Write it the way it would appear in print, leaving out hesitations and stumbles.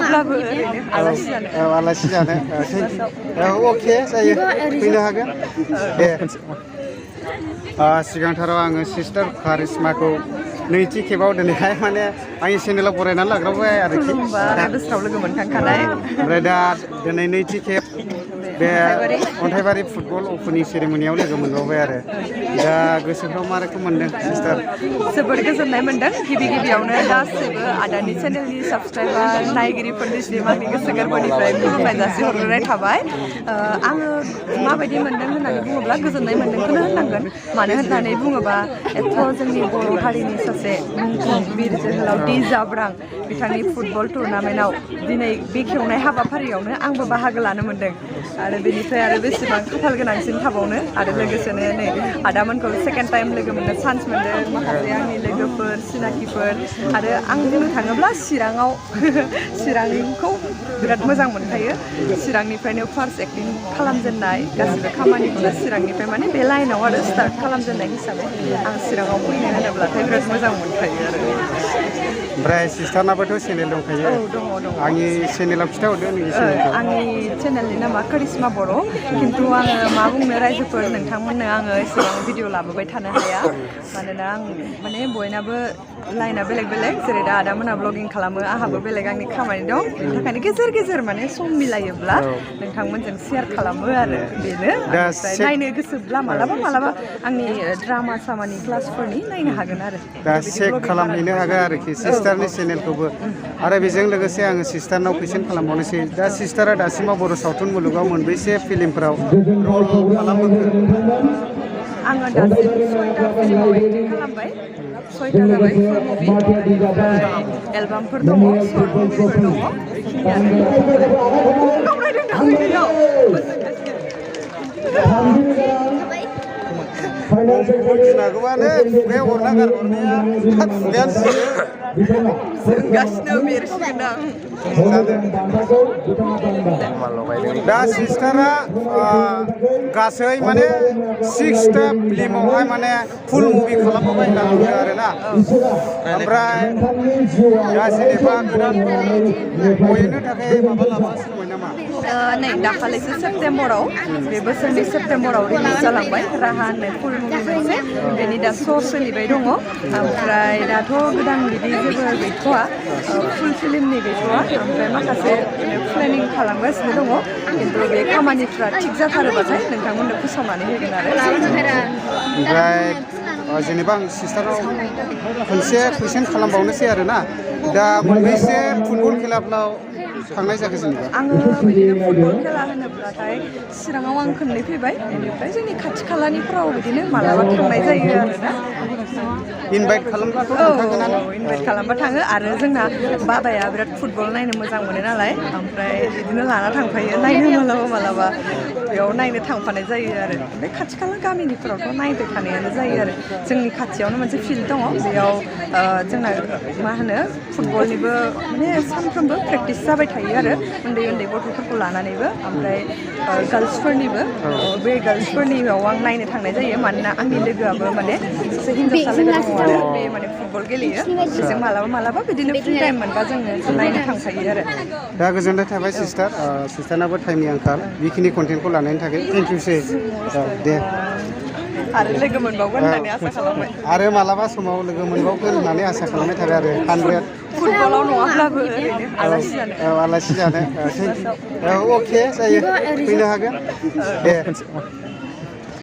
नङाब्लाबो आलासि जानो अके जायो फैनो हागोन दे सिगांथाराव आङो सिस्टार कारिश्माखौ नैथि खेबाव दिनैहाय माने आंनि चेनेलाव बरायनानै लाग्राबाय आरोखि बोसोराव लोगो मोनखांखानाय ओमफ्राय दा दिनै नैथि खेब बे अन्थाइबारि फुटबल अपेनिं सेरेमनियाव लोगो मोनबावबाय आरो दा गोसोफ्राव मा रोखोम मोनदों सिस्टार जोबोद गोजोननाय मोनदों गिबियावनो गासैबो आदानि चेनेलनि साबसक्राइबार नायगिरिफोरनिसिम आंनि गोसो गोरबोनिफ्राय खुलुमनाय जासिहरग्रोनाय थाबाय आङो माबायदि मोनदों होननानै बुङोब्ला गोजोननाय मोनदोंखौनो होननांगोन मानो होननानै बुङोबा एथ' जोंनि बर' हारिनि सासे मुंख्लं बिर जोहोलाव डी जाब्रां बिथांनि फुटबल टुर्नामेन्टआव दिनै बेखेवनाय हाबाफारियावनो आंबो बाहागो लानो मोनदों आरो बेनिफ्राय आरो बेसेबां खाफाल गोनांसिन थाबावनो आरो लोगोसेनो नै आदामोनखौ सेकेन्ड टाइम लोगो मोननो चान्स मोनदों माखासे आंनि लोगोफोर सिनाकिफोर आरो आं बुंनो थाङोब्ला चिरांखौ बिराद मोजां मोनखायो चिरांनिफ्रायनो फार्स्ट एक्टिं खालामजेननाय गासिबो खामानिखौनो चिरांनिफ्राय माने बे लाइनाव आरो स्टार्ट खालामजेननाय हिसाबै आं चिराङाव फैनो होनोब्लाथाय बिराद मोजां मोनखायो आरो ओमफ्राय सिस्टारनाबोथ' चेनेल दंखायो औ दङ आंनि चेनेलाव खिन्थाहरदो नोंनि चेनेलखौ आंनि चेनेलनि नामा करिश्मा बर' खिन्थु आङो मा बुंनो रायजोफोर नोंथांमोननो आङो एसेबां भिडिअ लाबोबाय थानो हाया मानोना आं माने बयनाबो लाइना बेलेग बेलेग जेरै दा आदामोनहा ब्लगिं खालामो आंहाबो बेलेग आंनि खामानि दं बेनि थाखायनो गेजेर गेजेर माने सम मिलायोब्ला नोंथांमोनजों शेयार खालामो आरो बेनो ओमफ्राय नायनो गोसोब्ला मालाबा आंनि ड्रामा सामानि क्लासफोरनि नायनो हागोन आरो दा चेक खालामहैनो हागोन आरोखि सिस्टारनि चेनेलखौबो आरो बेजों लोगोसे आङो सिस्टारनाव कुइसन खालामबावनोसै दा सिस्टारा दासिमाव बर' सावथुन मुलुगाव मोनबेसे फिल्मफोराव रल खालामबोखो आङो दासिम 6टा फिल्माव एक्टिं खालामबाय 6टा जाबाय फुल मुभि ओमफ्राय एलबामफोर दङ सर्ट मुभिफोर दङ बेखिनियानो गिनांगौआनो खुगायाव हरना गारहरनाया खुगायानो जोंगासिनो बेरसिगोन आं दा सिस्टारा गासै माने 6टा फिल्मावहाय माने फुल मुभि खालामबोबाय होनना बुंदों आरोना ओमफ्राय दा जेनेबा गोदान बयनो थाखाय माबा लाबोगासिनो नामा नै दाखालिसो सेप्तेम्बराव बे बोसोरनि सेप्तेम्बराव रिलिज जालांबाय राहा होननाय फुल मुभि मोनसे बेनि दा श' सोलिबाय दङ ओमफ्राय दाथ' गोदान बिदि जेबो गैथ'वा फुल फिल्मनि गैथ'वा ओमफ्राय माखासे प्लेनिं खालामगासिनो दङ खिन्थु बे खामानिफ्रा थिग जाथारोबाथाय नोंथांमोननो फोसावनानै होगोन आरो ओमफ्राय जेनेबा आं सिस्टाराव खनसे कुइसन खालामबावनोसै आरोना दा मोनबेसे फुटबल खेलाफ्राव थांनाय जाखो जेनेबा आङो बिदिनो फुटबल खेला होनोब्लाथाय चिराङाव आं खननै फैबाय बेनिफ्राय जोंनि खाथि खालानिफ्राव बिदिनो मालाबा थांनाय जायो आरोना इनभाइट खालामब्लाथ' इनभाइट खालामबा थाङो आरो जोंना बाबाया बिराद फुटबल नायनो मोजां मोनो नालाय ओमफ्राय बिदिनो लाना थांफायो नायनो मालाबा बेयाव नायनो थांफानाय जायो आरो ओमफ्राय खाथि खाला गामिनिफोरावथ' नायबाय थानायानो जायो आरो जोंनि खाथियावनो मोनसे फिल्ड दङ बेयाव जोंना मा होनो फुटबलनिबो माने सानफ्रोमबो प्रेक्टिस जाबाय थायो आरो उन्दै गथ'फोरखौ लानानैबो ओमफ्राय गार्लसफोरनिबो बे गार्लसफोरनियाव आं नायनो थांनाय जायो मानोना आंनि लोगोआबो माने सासे हिन्जावसा लोगो दङ आरो बे माने फुटबल गेलेयो बेजों मालाबा बिदिनो फ्रि टाइम मोनबा जोङो नायनो थांखायो आरो दा गोजोननाय थाबाय सिस्टारनाबो टाइमनि आंखाल बेखिनि कन्टेन्टखौ लानायनि थाखाय थेंक इउसै दे आरो लोगो मोनबावगोन होननानै आसा खालामबाय आरो मालाबा समाव लोगो मोनबावगोन होननानै आसा खालामनाय थाबाय आरो 100 फुटबलाव नङाब्लाबो ओरैनो आलासि जानो अके जायो फैनो हागोन दे